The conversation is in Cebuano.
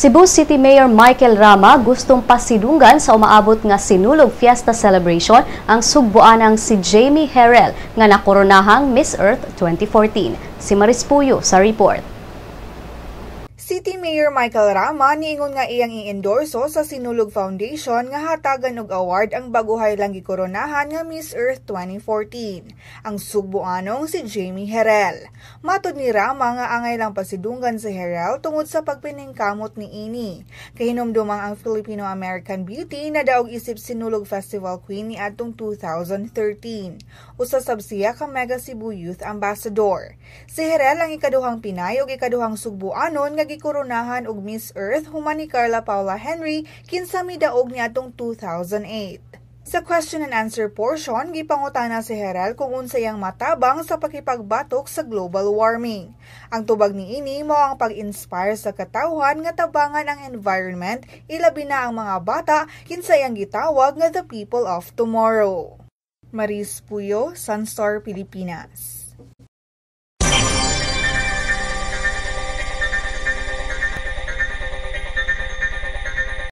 Cebu City Mayor Michael Rama gustong pasidunggan sa umaabot nga Sinulog Fiesta Celebration ang sugbuanang si Jamie Herrell nga nakoronahang Miss Earth 2014. Si Maris Puyo sa report. City Mayor Michael Rama niingon nga iyang i-endorso sa Sinulog Foundation nga hatagan og award ang baguhay lang gikoronahan nga Miss Earth 2014, ang sugbuanong si Jamie Herrell. Matod ni Rama nga angay lang pasidunggan si Herrell tungod sa pagpiningkamot ni ini. Kahinumdumang ang Filipino-American Beauty na daog isip Sinulog Festival Queen ni adtong 2013. Usa sab siya ka Mega Cebu Youth Ambassador. Si Herrell ang ikaduhang Pinay ug ikaduhang sugbuanon nga gikoronahan og Miss Earth human ni Carla Paula Henry, kinsa midaog niadtong 2008. Sa question and answer portion, gipangutana si Herrell kung unsayang matabang sa pakipagbatok sa global warming. Ang tubag niini mao ang pag-inspire sa katawhan nga tabangan ang environment, ilabi na ang mga bata, kinsayang gitawag nga the people of tomorrow. Maris Puyo, Sunstar Pilipinas.